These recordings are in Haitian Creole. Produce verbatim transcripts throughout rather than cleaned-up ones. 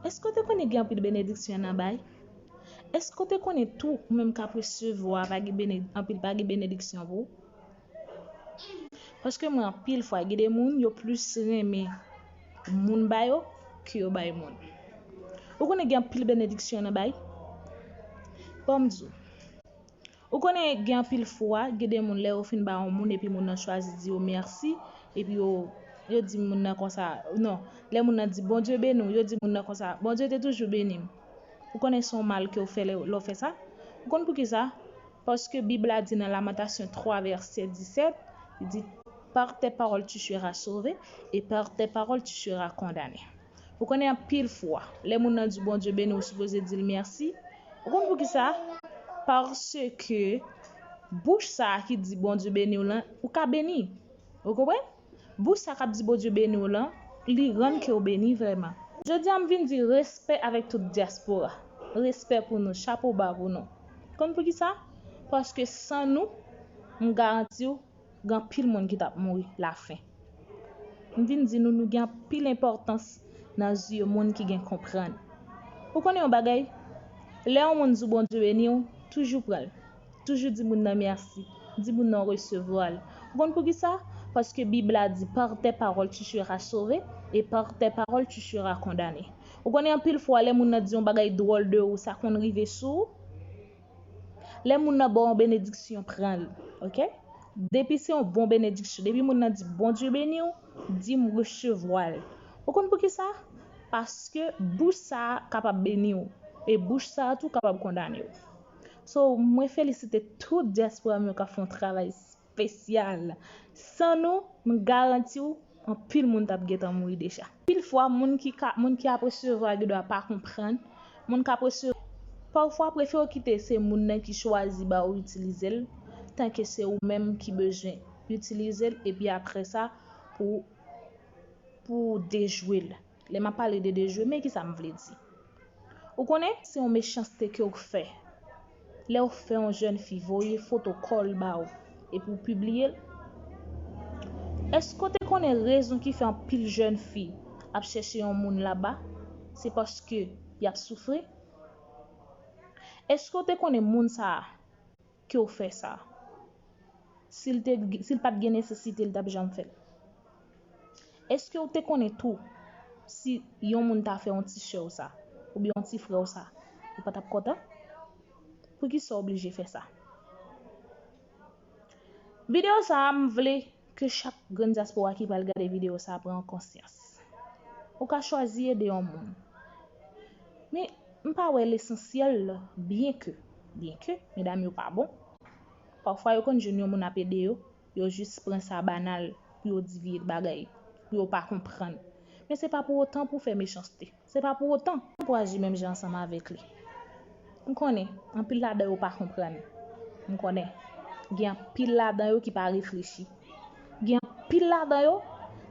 Èske w te konnen gen anpil benediksyon nan bay? Èske w te konnen tou, ou menm k ap resevwa, pa gen bene- anpil pa gen benediksyon pou ou? Paske mwen anpil fwa, gen de moun, yo plis renmen moun ba yo ke yo bay moun. Ou konnen gen anpil benediksyon nan bay? Ban m di w. Ou konnen gen anpil fwa, gen de moun lè yo fin ba yon moun epi moun nan chwazi di yo mèsi, epi yo, yo di moun nan konsa, non, lè moun nan di Bondye beni w, yo di moun nan konsa, Bondye te toujou beni m. Ou konnen se yon mal ke w fè lè, lè w fè sa? Ou konn poukisa? Paske Bib la di nan Lamantasyon twa vèsè disèt, li di, par tes paroles tu seras sauvé, et par tes paroles tu seras condamné. Ou konnen anpil fwa, lè moun nan di Bondye beni w, ou sipoze di l mèsi. Ou konn poukisa? Paske bouch sa a ki di Bondye beni w lan, ou ka beni. Ou konprann? Bouch sa k ap di Bondye beni w lan, li rann ke w beni vrèman. Jodi a, m vin di respè avèk tout dyaspora. Respè pou nou, chapo ba pou nou. Konn poukisa? Paske san nou, m garanti w, gen anpil moun ki t ap mouri lafen. M vin di nou, nou gen anpil enpòtans nan zye moun ki gen konprann. Ou konnen yon bagay? Lè yon moun di w Bondye beni w, toujou pran l. Toujou di moun nan mèsi. Di moun nan w resevwa l. Ou konn poukisa? Paske Bib la di, par tes paroles tu seras sauvé, et par tes paroles tu seras condamné. Ou konnen anpil fwa, lè moun nan di yon bagay dwòl de ou, sa konn rive sou ou. Lè moun nan ba w yon benediksyon, pran l, oke? Depi se yon bon benediksyon, depi moun nan di Bondye beni w, di m resevwa l. Ou konn poukisa? Paske bouch sa a kapab beni w, e bouch sa a tou kapab kondane w. So, mwen felisite tout dyaspora m yo k ap fè yon travay espesyal. San nou, m garanti w, anpil moun t ap gentan mouri deja. Anpil fwa, moun ki ka, moun ki ap resevwa gendwa pa konprann, moun k ap resevwa, pafwa prefere w kite se moun nan ki chwazi ba w itilize l, tanke se ou menm ki bezwen itilize l, epi apre sa, pou, pou w dejwe l. Lè m ap pale de dejwe, men kisa m vle di? Ou konnen, se yon mechanste ke w fè. Lè w fè yon jèn fi voye foto kò l ba w epi w pibliye l, èske w te konnen rezon ki fè anpil jèn fi ap chèche yon moun laba? Se paske y ap soufri? Èske w te konnen moun sa a ke w fè sa? Si l te, si l pa t gen nesesite, l t ap janm fè l? Èske w te konnen tou, si yon moun ta fè yon ti sè w sa, oubyen yon ti frè w sa, ou pa t ap kontan? Poukisa w oblije fè sa? Videyo sa a, m vle ke chak grenn dyaspora ki pral gade videyo sa a pran konsyans. Ou ka chwazi ede yon moun. Men, m pa wè lesansyèl, byenke, byenke medam yo pa bon. Pafwa, yo konn jwenn yon moun ap ede yo, yo jis pran sa banal pou yo di vye bagay, pou yo pa konprann. Men se pa pou otan pou w fè mechanste. Se pa pou otan pou w aji menm jan ansanm avèk li. M konnen, anpil ladan yo pa konprann. M konnen. Gen anpil ladan yo ki pa reflechi. Gen anpil ladan yo,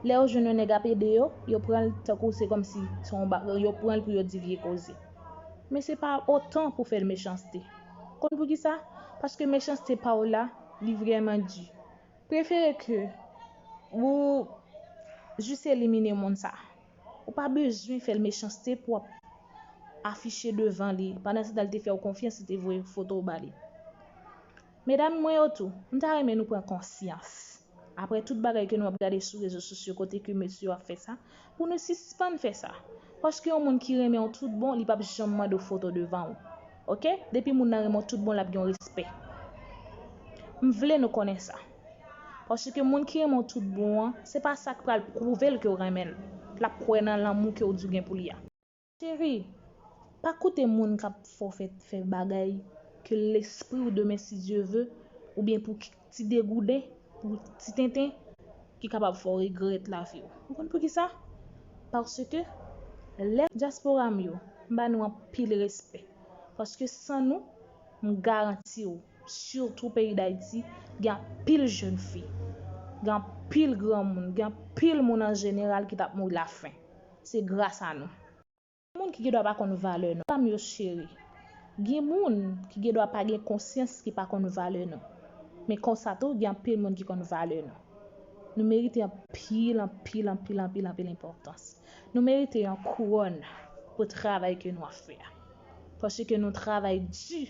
lè yo jwenn yon nèg ap ede yo, yo pran l tankou se kòmsi se yon ba-, yo pran l pou yo di vye koze. Men se pa otan pou fè l mechanste. Konn poukisa? Paske mechanste pa w la, li vrèman di. Prefere ke ou jis elimine moun sa. Ou pa bezwen fè l mechanste pou w ap afiche devan li. Pandan se tan, li te fè w konfyans, li te voye foto w ba li. Medam mwen yo tou, m ta renmen nou pran konsyans. Apre tout bagay ke nou ap gade sou rezo sosyo kote ke mesye yo ap fè sa, pou nou sispann fè sa. Paske yon moun ki renmen w tout bon, li p ap janm mande w foto devan w. Oke? Depi moun nan renmen w tout bon, l ap gen yon respè. M vle nou konnen sa. Paske moun ki renmen w tout bon an, se pa sa k pral pwouve l ke w renmen l. L ap kwè nan lanmou ke w di w gen pou li a. Cheri, pa koute moun k ap fè w fè, fè bagay ke lespri w demen, si Dye ve, oubyen pou ki-, ti degouden, pou ti tenten, ki kapab fè w regrèt lavi w. Ou konn poukisa? Paske lè dyaspora m yo, m ba nou anpil respè. Paske san nou, m garanti w, sitou peyi Dayiti, gen anpil jèn fi, gen anpil granmoun, gen anpil moun an jeneral ki t ap mouri lafen. Se gras a nou. Gen moun ki gendwa pa konn valè nou. Medam yo cheri, gen moun ki gendwa pa gen konsyans ki pa konn valè nou. Men konsa tou, gen anpil moun ki konn valè nou. Nou merite anpil, anpil, anpil, anpil, anpil enpòtans. Nou merite yon kouwòn. pou travay ke nou ap fè a. Paske nou travay di.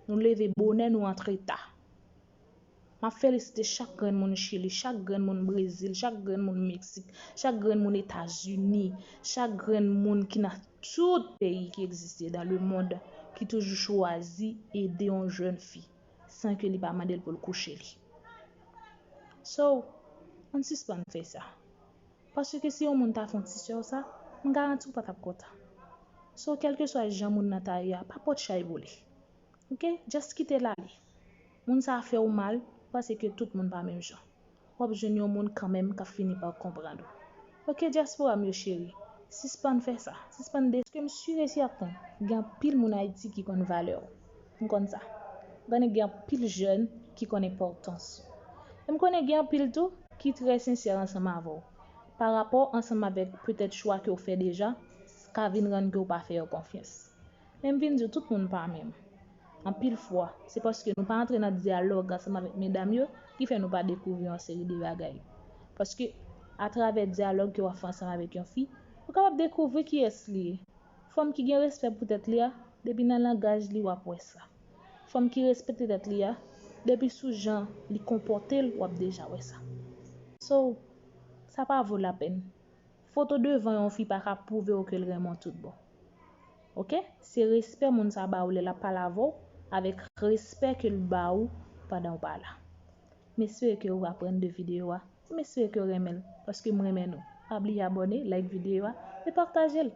Nou leve bonè, nou antre ta. M ap felisite chak grenn moun Chili, chak grenn moun Brezil, chak grenn moun Meksik, chak grenn moun Etazini, chak grenn moun ki nan tout peyi ki egziste dans le monde, ki toujou chwazi ede yon jèn fi san ke li pa mande l pou l kouche li. So, ann sispann fè sa. Paske si yon moun ta fè yon ti sè w sa, m garanti w pa t ap kontan. So, kèlkeswa jan moun nan ta ye a, pa pot chay pou li. Ok? Just kite l ale. Moun sa a fè w mal, paske tout moun pa menm jan. W ap jwenn yon moun kanmenm k ap fini pa konprann ou. Ok, dyaspora m yo cheri, sispann fè sa, sispann de... Paske m si e sèten, gen anpil moun Ayiti ki konn valè w. M konn sa. M konnen gen anpil jèn ki konn enpòtans ou. E m konnen gen anpil tou ki trè sensè ansanm avè w. Pa rapò ansanm avèk petèt chwa ke w fè deja, ka vin rann ke w pa fè yo konfyans. Men m vin di w, tout moun pa menm. Anpil fwa, se paske nou pa antre nan dyalòg ansanm avèk medam yo ki fè nou pa dekouvri yon seri de bagay. Paske, atravè dyalòg ke w ap fè ansanm avèk yon fi, ou kapab dekouvri kiyès li ye. Fanm ki gen respè pou tèt li a, depi nan langaj li w ap wè sa. Fanm ki respekte tèt li a, depi sou jan li konpòte l, w ap deja wè sa. So, sa pa vo lapèn. Foto devan yon fi pa ka pwouve w ke l renmen w tout bon. Ok? Se respè moun sa ba ou lè l ap pale avè w, avèk respè ke l ba ou pandan w pa la. M espere ke w aprann de videyo a, e m espere ke w renmen l, paske m renmen nou. Pa bliye abòne, like videyo a, e pataje l.